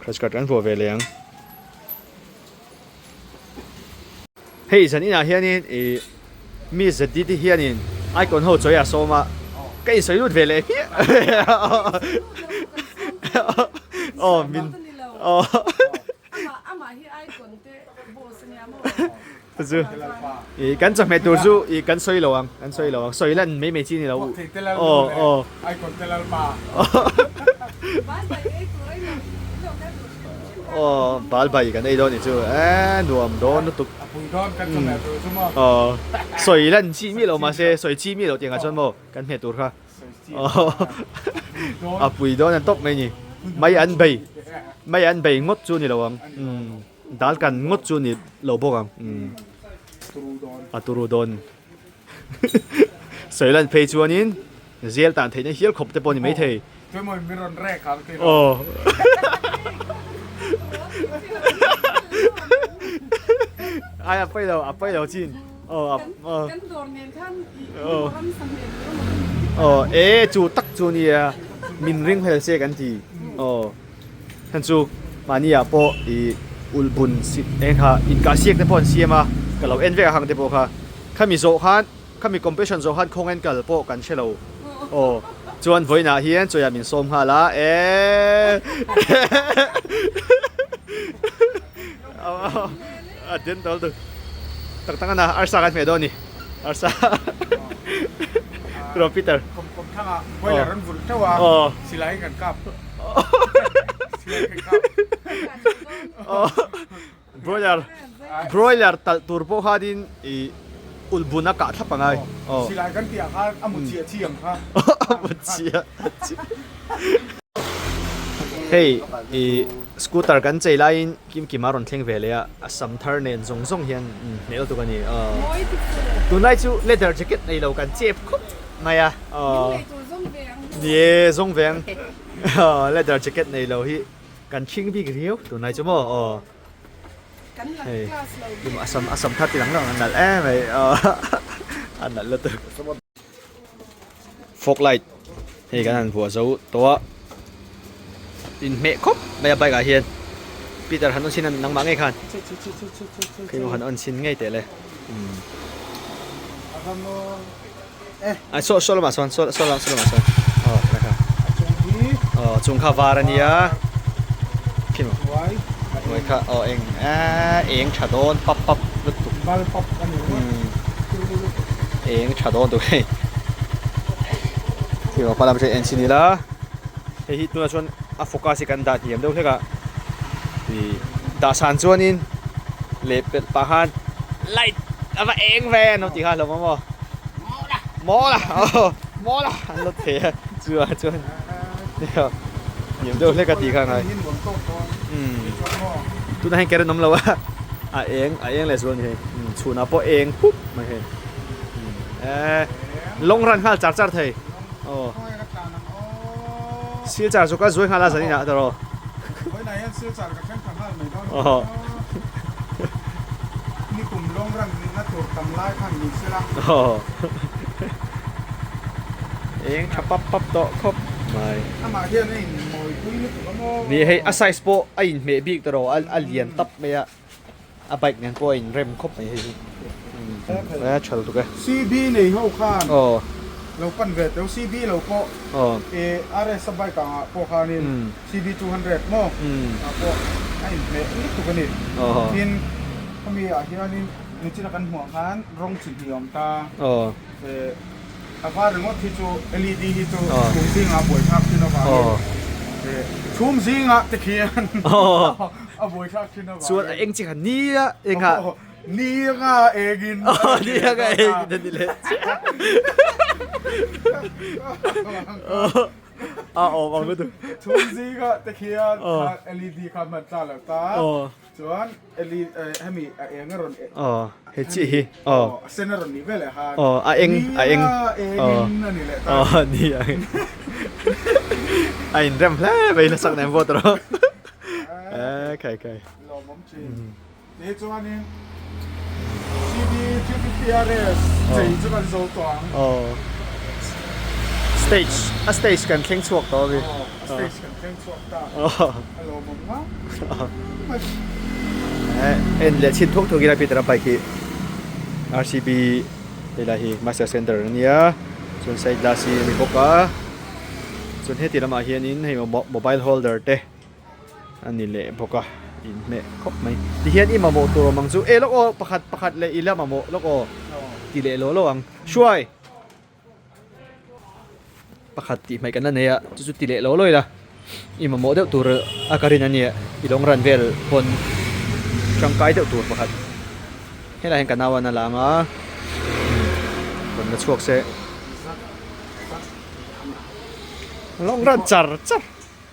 crash card kan vuah ve leh ang hei zan inah hianin ih mi zet te hianin icon ho chawi a sawm a ka insawi lut ve leh hmiah aw min aw Chu i kan chawhmeh tur chu i kan sawi lo ang kan sawi lo ang sawi lan mai mai chi ni lo aw aw aw bal bai kan ei dawn ni chu e nuam dawn lutuk aw sawi lan chi mi lo mahse sawi chi mi lo tiang ah chuan maw kan hmeh tur kha aw a pui dawn an tawp mai ni mai an bei mai an bei ngawt chu ni lo ang umm. Dal kan ngawt chu ni lo bawk ang. A turu dawn. Sawi lan phei chuanin Zel tan theihna hial khawp te pawh ni maithei. Tuemaw in min rawn rek ang tih lo. Aw. Ai a pawi lo, a pawi lo chin. Aw a aw. Kan dawr nen khan i ram sa hmel tur emaw kan ti. Aw e chu tak chu nia min ring hmel se kan ti. Aw heng chu mahni ah pawh i ulhbun eng kha inkah siak te pawh an siam a, ka lo en vek a hang te pawh kha. Khami zawh khan Khami competition zawh khan khawngain kal pawh kan hre lo aw. Chuan vawiinah hian chawiah min sawm nghal a eehh a den dawl deuh tak tak ana arsa kan hmeh dawn a ni arsa tiraw Peter Kom kom thangah boiler an vulh teuh a silai kan kap silai kan kap Broiler broiler talh tur pawh khanin ih ulhbun a kah thlap angai. Aw. Silai kan tih ah khan a mu chiah chi ang kha. A mu chiah chi. Hei ih scooter kan chei laiin Kimkima rawn thleng ve leh a, a sam thar nen zawng zawng hian hneh lutuk a ni. Aw. Tunlai chu leather jacket nei lo kan chep khawp mai a. Aw. Ni e zawng ve ang. Leather jacket nei lo hi. Kan chhing bik riau tunlai chu maw aw hei a sam a sam thar ti lang lang a nalh em mai aw a nalh lutuk fog light hei kan han vuah zo tawh a inhmeh khawp mai a bike ah hian Peter han on chhin a nangmah ngei khan keimah han on chhin ngei teh le Ai saw saw lamah sawn saw saw lamah sawn aw helai kha aw chung kha var a nia khi maw hnuai kha aw eng eee eng tha dawn pap pap lutuk eng tha dawn tuk hei khi maw hma lam chu en chin ila hei hi tunah chuan a focus hi kan dah hniam deuh hlek a ih dah san chuanin leh pelh pah khan light a va eng ve an lo ti kha hlawm a maw. Mawla mawla an lo thei a chu ah chuan hniam deuh hlek a tih kha ngai tunah hian current awm lo a a eng a eng leh zual a ni hei chhunah pawh eng pup mai hei eh long run nghal char char thei aw silchar chu ka zuai nghal a zanin ah tawh aw. Nikum long run na tur tam lai khan ni sela. Eng tha pap pap tawh khawp mai. Amah hian a in mawi pui lutuk a maw. Ni hei a size pawh a in hmeh bik tawh a a lian tap mai a a bike nen pawh a in rem khawp mai hei hi a tha lutuk e. CB nei ho khan lo pan ve teu CB lo pawh RS a bike ang ah pawh khanin CB 200 maw ah pawh a inhmeh lutuk a ni. Tin, khami ah hianin nichina kan hmuh ang khan rawng chi hnih a awm ta. A var ringawt hi chu LED hi chu chhum zingah a buaithlak thin avangin chhum zingah te khian a buaithlak thin avangin. Chuan a eng chi kha nia eng kha. Ni anga engin ni anga engin a ni leh chiah. A awm ang lutuk. Chhung zinga te khian kha LED kha hman tla lo ta. Chuan LED hemi a eng a rawn Aw hei chiah hi. Aw a sen a rawn nih veleh khan. Aw a eng a eng. Engin a ni leh ta. Aw ni a eng. A inrem hle mai la sak nen vote rawh. E khai khai. Lawmawm thin. Te chuanin CB 350 RS chei chu kan zo tawh ang. Aw. Stage a stage kan thleng chhuak tawh a mi. Aw a stage kan thleng chhuak ta. Aw. A lawmawm nga. Eh en leh chhin thuk thuk ila Peter a bike hi RCB hei lai hi Master Center a nia chuan side glass hi a ni bawk a chuan heti lamah hianin hei mobile holder te a ni leh bawk a inhmeh khawp mai tihian i mamawh tur awm ang chu eh lawk aw pakhat pakhat leh ila mamawh lawk aw ti leh lawh lawh ang hruai pakhat tih hmaih kan la nei a chu chu ti leh lawh lawh ila i mamawh deuh tur a ka rin a nia i lawng ran vel pawn tangkai deuh tur pakhat helaiah hian ka nau an a lang a rawn la chhuak se lawng ran char char.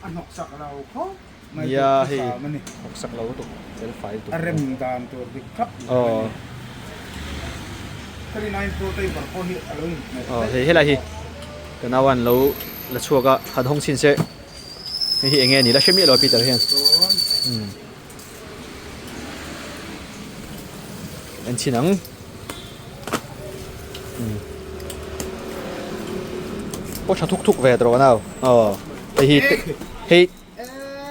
A hnawk sak lo khawp mai Nia hei hnawk sak lo lutuk fel fai lutuk A rem dan tur dik thap mai a ni. 39 Pro Taper pawh hi a lo inhmeh Aw hei helai hi ka nau an lo la chhuak a han hawng chhin se hei hi eng nge a ni la hre miah lo a Peter hian umm en chhin ang umm pawh tha thuk thuk ve tawh ka nau aw hei hi hei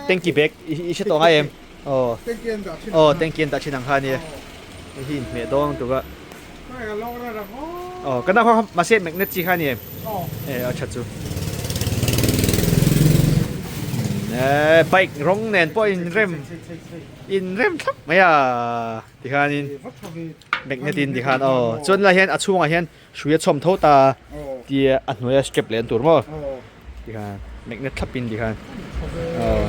tanky bag i hre tawh ngai em aw aw tanky an dah thin ang kha ania hei hi inhmeh dawn tuk a aw ka nau kha mahse magnet chi kha a ni em e a tha chu e bike rawng nen pawh inrem inrem thlap mai a tikhanin magnet in tikhan aw chuan lai hian a chhungah hian Hrui a chhawm tho ta tia a hnuaia strap leh an tur maw tikhan magnet thlap in tikhan aw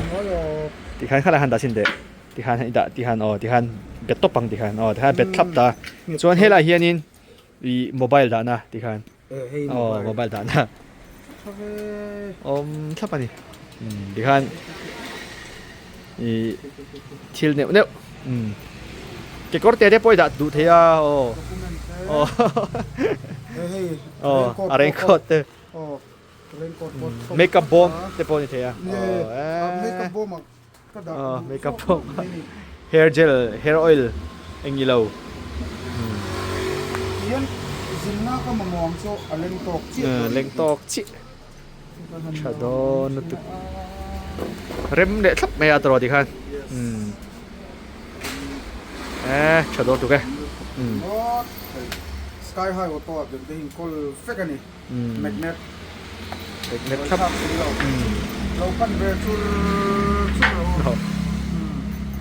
tikhan khalai han dah chhin teh tikhan i dah tikhan aw tikhan bet tawp ang tikhan aw tikhan bet thlap ta chuan helaiah hianin ih mobile dahna tikhan aw mobile dahna awm thlap a ni tikhan ih thil neuh neuh umm kekawr te te pawh i dah duh thei a aw aw aw a raincoat te makeup bawm te pawh a ni thei a aw makeup bawm hair gel hair oil eng ni lo leng tawk chiah. Tha dawn lutuk rem leh thlap mai a tawrh tikhan umm eh tha dawn tuk e umm sky high auto ah beng te hi kawl vek a ni magnet magnet thlap umm lo pan ve chur chur lo umm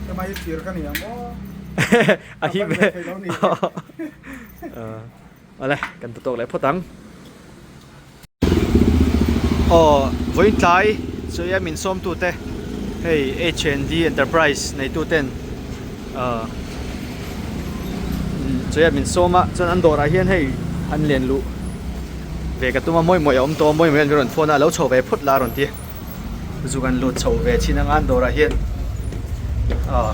hemai hi thir ka ni ang maw a hi ve awle kan tu tawk leh phawt ang. Aw vawiin tlai chuia min sawm tute hei H&D Enterprise neitu ten ahh chuia min sawm a chuan an dawrah hian hei an len luh ve ka tum a mawi mawi a awm tawh a mawi mawi an rawn phone a a lo chho ve phawt la a rawn ti zuk an lut chho ve chin anga an dawrah hian aw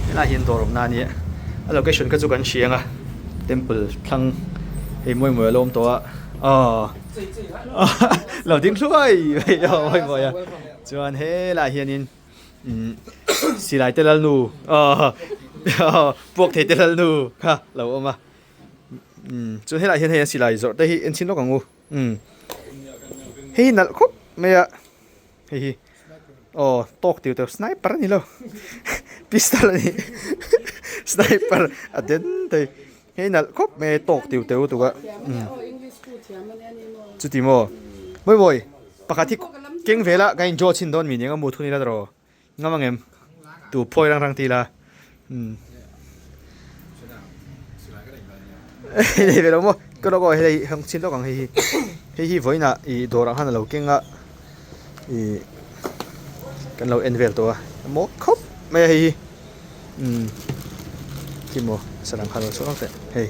helaiah hian dawr awmna a nia a location kha chu kan hria ang a temple thlang hei mawi mawi a lo awm tawh a. Aw lo ding hluai mai a mawi mawi a chuan helaiah hianin umm silai te lalnu aw puak thei te lalnu kha lo awm a umm chuan helaiah hian hei an silai zawrh te hi en chhin lawk ang u umm hei hi nalh khawp mai a hei hi aw tawk tiu teuh sniper a ni lo pistol a ni sniper a den thei. Hei nalh khawp mai tawk tiu teu tuk a chuti maw mawi mawi pakhat hi keng vel a kan in draw chhin dawn mi nia mu thun ila tawh ngam ang em tu phawi rang rang ti ila umm nei ve lo maw ka lawk aw hei hang chhin lawk ang hei hi hei hi vawiinah ih dawrah khan a lo keng a ih kan lo en vel tawh a maw khawp mai a hei hi. Umm khi maw sarang kha lo chhuak ang teh hei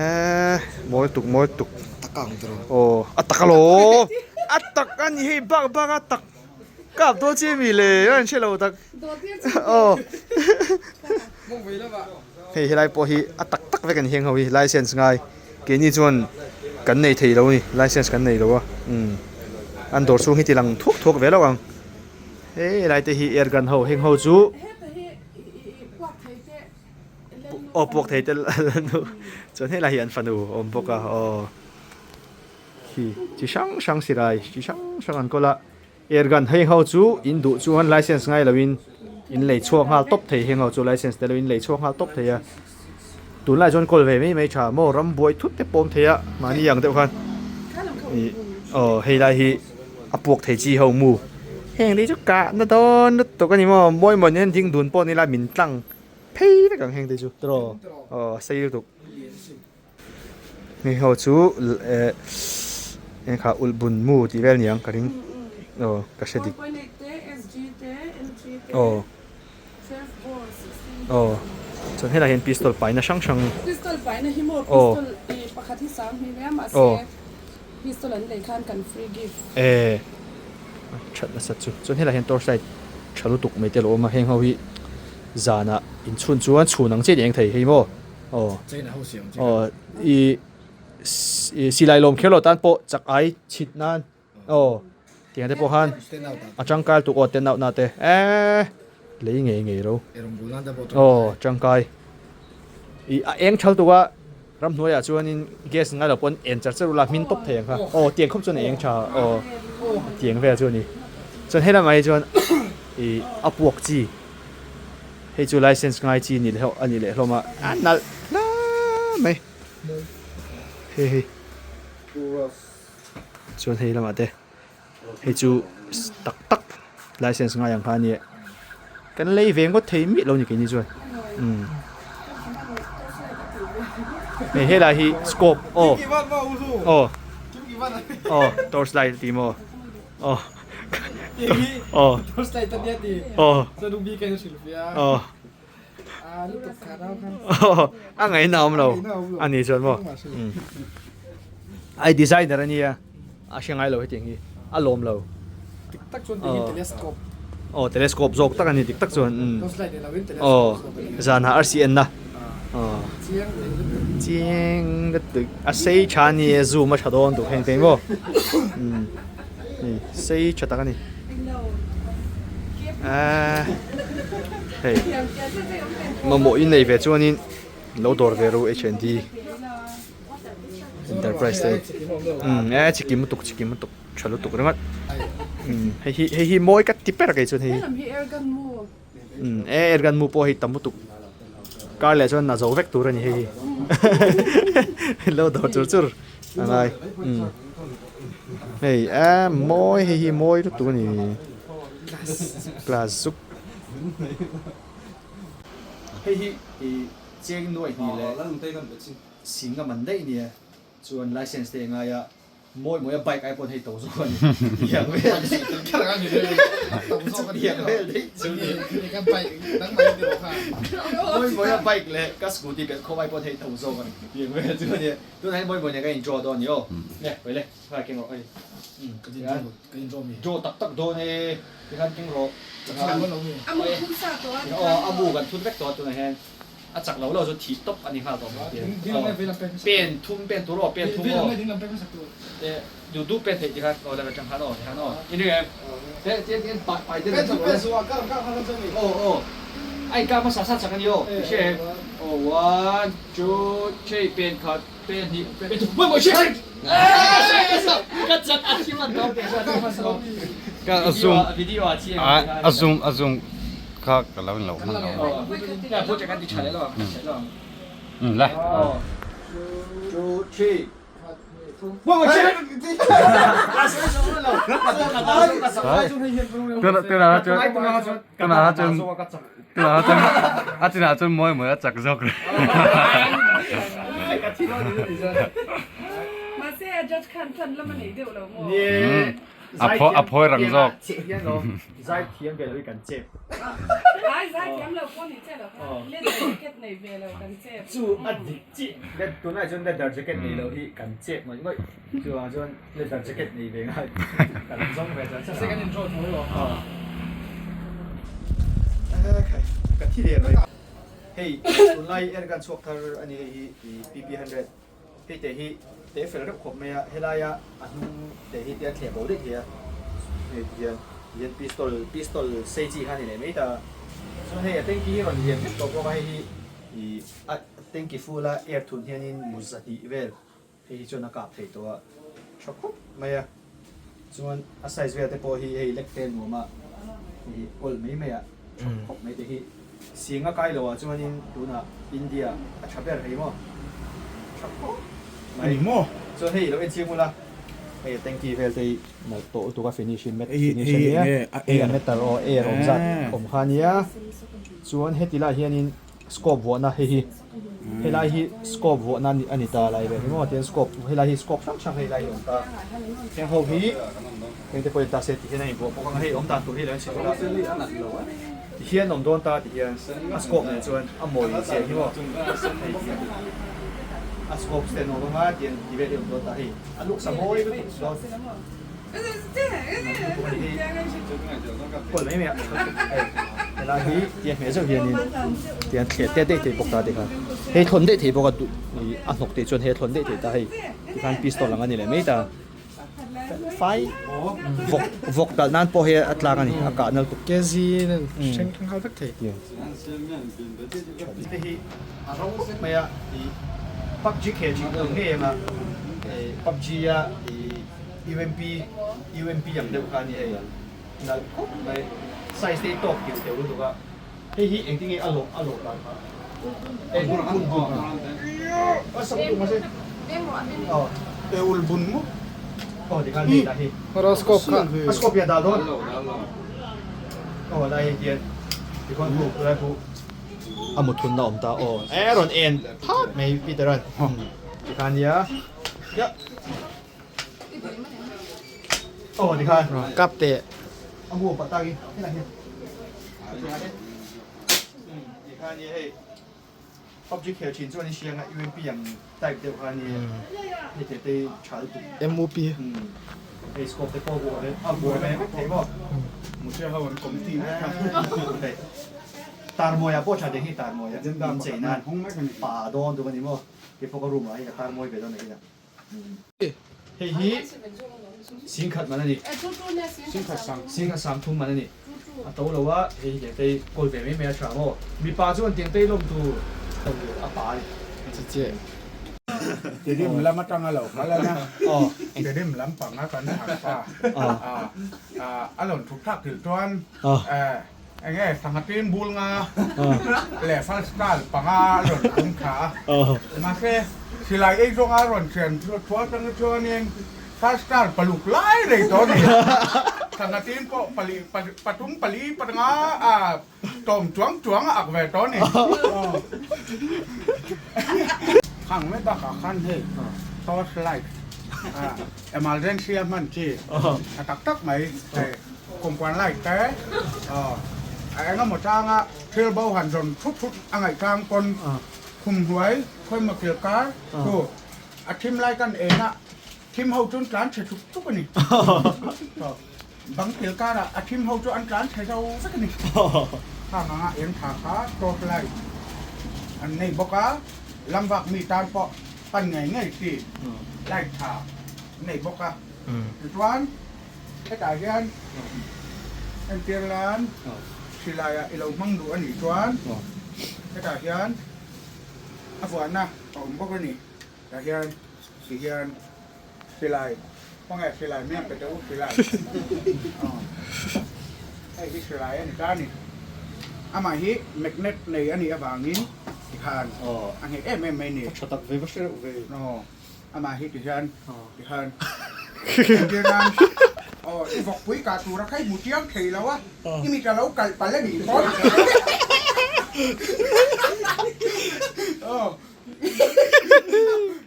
eee mawi tuk mawi tuk aw a tak alawm a tak a ni hei bak bak a tak kap dawn che mi le a in hre lo tak aw hei helai pawh hi a tak tak vek a ni heng ho hi license ngai keini chuan kan nei thei lo a ni license kan nei lo a umm an dawr chhung hi ti lang thuak thuak ve lo ang. Hei helai te hi air gun ho heng ho chu aw puak thei te nu chuan helai hi an fanu a awm bawk a aw khi chi hrang hrang silai chi hrang hrang an kawl a air gun heng ho chu in duh chuan license ngai lo in in lei chhuak nghal tawp thei heng ho chu license tel lo in lei chhuak nghal tawp thei a tunlai chuan kawl ve mai mai tha maw ram buai thut te pawm thei a mahni ang deuh khan ih aw hei lai hi. A puak thei chi ho mu. Heng te hi chu kah na dawn lutuk a ni maw? Mawi mawi nen ding dun pawh ni la min tlang phei vek ang heng te chu tiraw aw a sei lutuk. Heng ho chu eh eng kha ulh bun mu tih vel niang ka ring aw ka hre dik aw aw chuan helaiah hian pistol paina hrang hrang aw aw. Pistol an lei khan kan free gift. E that nasa chu. Chuan helaiah hian torch light tha lutuk mai te a lo awm a, heng ho hi zanah inchhun chuan chhun ang chiah ni eng thei hei maw? Aw. Aw i silai lawm kher lo tan pawh chak ai chhit nan aw tiang te pawh khan a tangkai tuk aw ten out na te eee lei ngei ngei ro aw tangkai i a eng thal tuk a ramhnuaiah chuanin gas ngai lo pawn en char char ula hmin tawp thei ang kha aw tiang khawp chuan a eng tha aw tiang vel chu a ni chuan helamah hi chuan ih a puak chi. Hei chu license ngai chi ni leh a ni leh hlawm a, a nalh hle mai. Hei hei chuan hei lamah te hei chu tak tak license ngai ang kha a nia kan lei ve ngawt thei miah lo ni keini chuan umm hei helai hi scope aw aw aw torch light a ti maw. Aw. Aw. Aw. Aw. A ngaihna awm lo a ni chuan maw. Ai designer a nia a hre ngai lo hetiang hi a lawm lo. Dik tak chuan ti hi telescope. Aw telescope zawk tak a ni dik tak chuan. Aw zanah arsi enna. Aw. Chiang lutuk a sei tha a ni e zoom a tha dawn duh heng te hi maw. Hei sei tha tak a ni. Ahh hei mamawh in nei ve chuanin lo dawr ve ru H&D enterprise te umm e chikim lutuk chikim lutuk tha lutuk ringawt umm hei hi hei hi mawi ka ti ber kei chuan hei hi umm e airgun mu pawh hei tam lutuk kar leh chuan na zo vek tur a ni hei hi lo dawr chur chur. A ngai umm hei em mawi hei hi mawi lutuk a ni glass zuk hei hi ih cheng nuai hnih leh sing a man daih nia chuan license te a ngai a. Mawi mawi a bike ai pawn hei to zawk a ni. Tiang vel daih Chutiang vel daih chu ni. Mawi mawi a bike leh ka scooty pelh khawp ai pawn hei to zawk a ni. Tiang vel chu a ni. Tunah hian mawi mawi nen ka in draw dawn a ni aw. Nge hawi le kha keng rawh hei. Draw tak tak dawn e tikhan keng rawh. Aw a mu kan thun vek tawh a tunah hian. A chak lo lo chu thih tawp a ni nghal tawh mai tia. Pen thum pen tur aw pen thum aw. Te duh duh pen theih tikhan aw level tang khan aw tikhan aw in ring em? Te tian tian pai pai deuh deuh le. Aw aw a inkar hmasa sa chak a ni aw i hria em? Aw one two three pen khat pen hnih pen thum pawimawh i hria em? Ka chak a thim an dawng teh Ka a zoom a zoom a zoom Kha ka lo inlo hman lo. Um le. Tunah cun tunah cun a chinah cun mawi mawi a chak zawk. A phawi rang zawk. Zai thiam ve lo hi kan chep. Ai zai thiam lo pawh ni che lo kha leather jacket nei ve lo kan chep. Chu a dik chiah le tunah chuan leather jacket nei lo hi kan chep ngawih ngawih chuvang chuan leather jacket nei ve ngai kan zawng ve chan chan a. Kan in draw tho lo. Ka thi der mai. Hei tunlai airgun chhuak thar a ni hei hi PP100 Hei te hi te fel reuh khawp mai a, helaia a hnung te hi te a thleh bo daih thei a, hei ti hian ti hian pistol pistol sei chi kha a ni leh mai ta a, chuan hei a tanky hi rawn lian vek tawh bawk a, hei hi ih a tanky full a air thun hianin mu zahnih vel hei hi chuan a kap thei tawh a, tha khawp mai a, chuan a size vel te pawh hi hei lek te nuam a, hei hi kawl mai mai a tha khawp mai te hi. Sing a kai lo ah chuanin tunah India a tha ber hei maw? Tha khawp mai. Ani maw? Chuan hei ilo en chiang ula, hei a tanky vel te hi nalh tawh lutuk a finish in matte finish a nia, hei a metal aw air awm zat awm kha ania, chuan heti lai hianin scope vuahna hei hi helai hi scope vuahna a ni ta lai vel hi maw tian scope helai hi scope hrang hrang hei lai hi a awm ta, heng ho hi heng te pawh in ta se ti hian a invuah bawk ang a, hei awm dan tur hi ilo en chhin ula. Ti hian awm dawn ta ti hian a scope nen chuan a mawi zia hi maw hei ti hian a scope stand awm anga tian ti vel hi awm dawn ta hei a luk sa mawi lutuk dawn kawl mai mai a hei. Helai hi tia hmeh zeuh hianin tiang thleh tet daih thei bawk ta tikhan hei thlawn daih thei bawk a duh ih a hnawk teh chuan hei a thlawn daih thei ta hei tikhan pistol ang a ni leh mai ta fai vawk vawk talh nan pawh hei a tlak a ni a kah nal tuk kg nen hreng hreng nghal vek thei. Te hi a ro vek mai a ih PUBG khel thin tur ngei ang a ih PUBG a ih UMP UMP ang deuh kha a ni hei. Nalh khawp mai. Size te hi tawk tiu teu lutuk a. Hei hi engtin nge a lawh a lawh dan kha? Ei bun bun bun. A sak lutuk mahse. Aw. E ul bun maw? Aw tikhan hei dah hi. Horoscope kha. A scope hi a dah dawn. Aw lai hei hian tikhawn hu lai hu a mut hunna awm ta aw. E rawn en that mai Peter an. Tikhan nia. Ya. Aw tikhan. Kap teh. A mu pah tak i helai hian. Tikhan nia hei PUBG khel thin chuan i hria anga UMP ang type deuh kha ania hei thei te hi tha lutuk. MUP. Hei scope te pawh a vuah ve a vuah ve vek thei maw. Mutia ho an committee mek a. Hei tarmawi ah pawh tha deng hi tarmawi ah in chei nan pa dawn tuk a ni maw. Keipawh ka room ah hei ka tarmawi ve dawn a ni. Hei hi singkhat man a ni. Singkhat sang thum man a ni. A to lo a, hei hi tiang te hi kawl ve mai mai a tha maw? Mipa chuan tiang te hi lawm tur to tur a pa a ni. Tidim lam atanga lo kal a na. Tidim lam panga kan thang pa. A lawn thuk thlak thil chuan Enge sangha tin bul nga leh falstal panga a rawn tum tha a, mahse silai ei zawnga a rawn thian thu atang chuanin falstal paluk lai rei tawh a ni. Sangha tin pawh pali pathum pali panga a tawm chuang chuang a ak ve tawh a ni. Khang mai bakah khan hei torch light emergency a hman chi a tak tak mai hei. Kumpuan light te a eng emaw changa thil bo han zawn thut thut a ngaih chang pawn khum hnuai khawimaw kil kar chu a thim lai kan en a, thim ho chu an tlan chhe chuk chuk a ni. Bang kil karah a thim ho chu an tlan chhe zo vek a ni. Khang anga eng tha kha torch light an nei bawk a, lam vak mi tan pawh pan ngei ngei chi light tha an nei bawk a. Tichuan. Hetah hian entir lan silaiah i lo hmang duh a nih chuan hetah hian a vuahna a awm bawk a ni. Tah hian ti hian silai khawnge silai miang pe teh u silai hei hi silai a ni ta a ni. Amah hi magnet nei a nih avangin tikhan a nghet em em mai a ni. Amah hi ti hian ti hian entir nan aw i vawkpui kah tura kha i hmu chiang thei lo a, i mit a lo kalh palh a nih pawh aw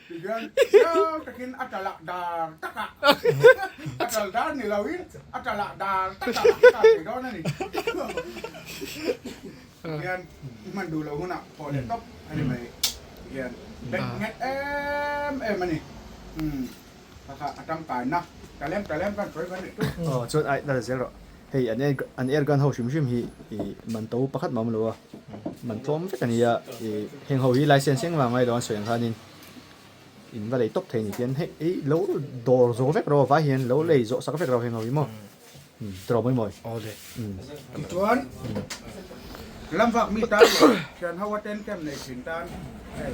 ti hian chiang takin a talah dar takah a tal dar ni loin a talah dar takah a kah thei dawn a ni. Hian i hman duh loh hunah thawh leh tawp a ni mai. Hian bet nghet em em a ni. Umm kha kha a tangkaina talem talem kan sawi kan nih chu. Aw chuan ai la zel rawh. Hei an air an air gun ho hrim hrim hi ih man to pakhat mah awm lo a, man tlawm vek a ni a, ih heng ho hi license eng vang mai lo an sawi ang khanin in va lei tawp thei a ni tian hei ih lo dawr zawh vek rawh vai hian lo lei zawh sak vek rawh heng ho hi maw. Tawh mawi mawi. Awle. Tichuan lamvak mi tan leh thian ho a tent camp nei thin tan hei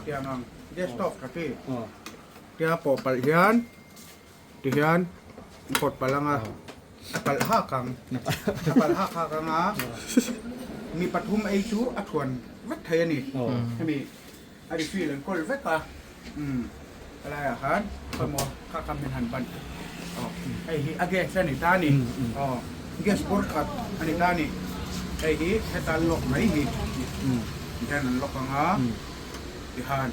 tiang ang gas stove tha chi tia pawh palh hian ti hian kawt palh anga a palh hak ang a palh hak hak anga mi pathum ei chu a thuan vek thei a ni hemi A refill an kawl vek a, umm helaiah khan khawimaw kha kha min han ban aw hei hi a gas a ni ta a ni aw gas bur khat a ni ta a ni hei hi heta lock mai hi hian an lock ang a tihan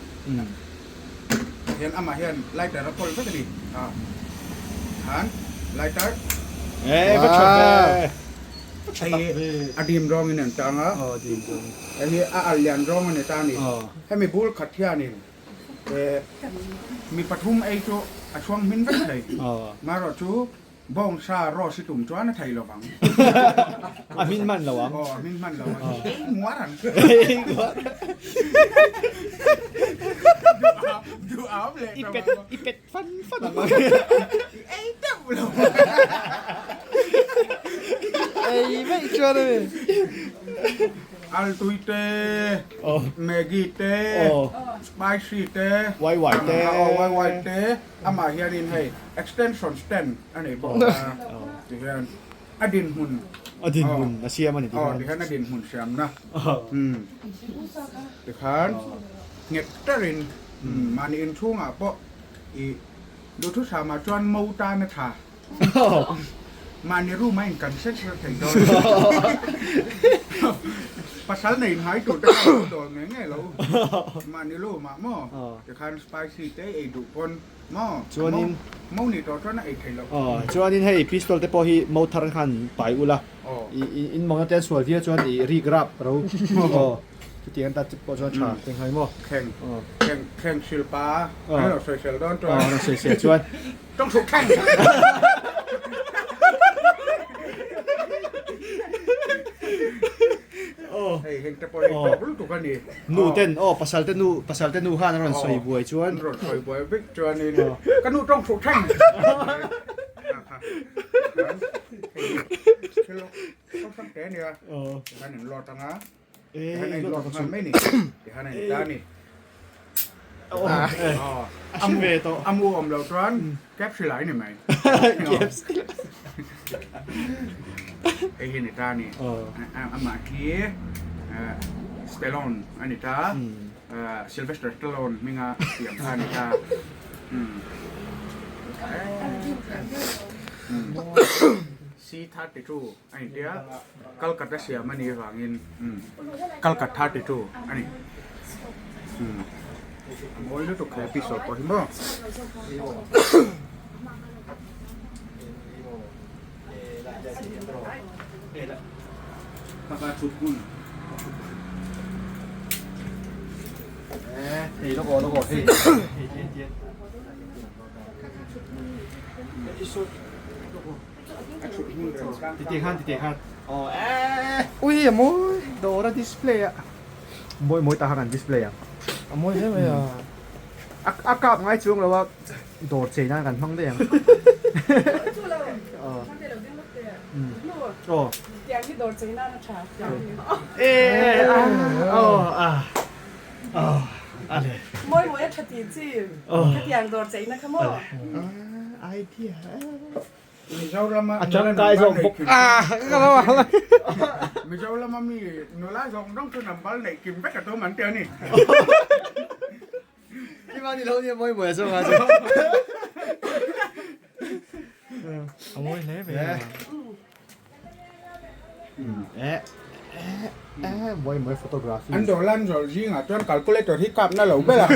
hian amah hian lighter a kawl vek a ni a han lighter Hei hi a dim rawngin an tang a, hei hi a al lian rawng a ni ta a ni. Hemi bul khat hianin mi pathum ei chu a chhuang hmin vek thei. Marawh chu Bawng sa roast i tum chuan a thei lo vang. A hmin hman lo ang. Aw, a hmin hman lo ang. Ei nguar ang. Ei nguar. Duh am leh I pet, i pet fan fan ang. I ei deuh lo. Ei veih chuan a ni. Altui te, Maggi te, spicy te, Wai wai te, wai wai te. Amah hianin hei extension stand a nei bawk a, tihian a dinhmun A dinhmun a siam a ni aw tihian a dinhmun siamna tikhan nghet tarin mahni inchhungah pawh ih duhthusam ah chuan mo tan a tha. Mahni room a in kan hre hre thei dawn pasal nei hnai tur te kha lo dawl ngei ngei lo mahni room ah maw tikhan spicy te ei duh pawn maw Chuanin mo ni tawh chuan a ei thei lo. Aw chuanin hei pistol te pawh hi mo thar khan pai ula in mawngna te an sual viau chuan i rik rap ro aw chutiang an ta pawh chuan tha teng hai maw Thleng thleng thleng silpa an lo sawisel dawn chuan aw an lo sawisel chuan Tawng hruk thleng. Hei heng te pawh hi tawk lutuk a ni. Nu ten aw pasal te nu pasal te nu khan a rawn sawi buai chuan. An rawn sawi buai vek chuanin ka nu tawng hruk thleng. Thil hrang te a nia. Tikhan in lawt anga. Tihan a in lawt nghal mai ni. Tihan a in ta ni. A mu awm lo chuan capsule ai ni mai. Hei hi ni ta ni. Amah khi Stallone a ni ta. Sylvester Stallone hminga siam kha a ni ta. C32. A intia Calcutta siam a nih avangin Calcutta 32 a ni. A mawi lutuk he episode pawh hi maw. Kaka chhut hmun. Hei lawk aw lawk aw hei hei hei Titi khan titi khan aw eh Ui a mawi dawr a display a mawi mawi ta kha kan display ang a mawi hle mai a a kap ngai chuang lo a dawr chei nan kan hmang daih ang aw eh aw a aw a le mawi mawi a tha ti chi khatiang dawr cheina kha maw idea Mizorama a tangkai zawk bawk a ka lo a Mizorama mi nula zawng zawng chu number neih kim vek a tum an ti a ni. Kima ni lo nia mawi mawi a zawng a chu. A mawi hle mai a. Eh eh eh mawi mawi photography. An dawr lan zawrh zingah chuan calculator hi kap na lo ber a.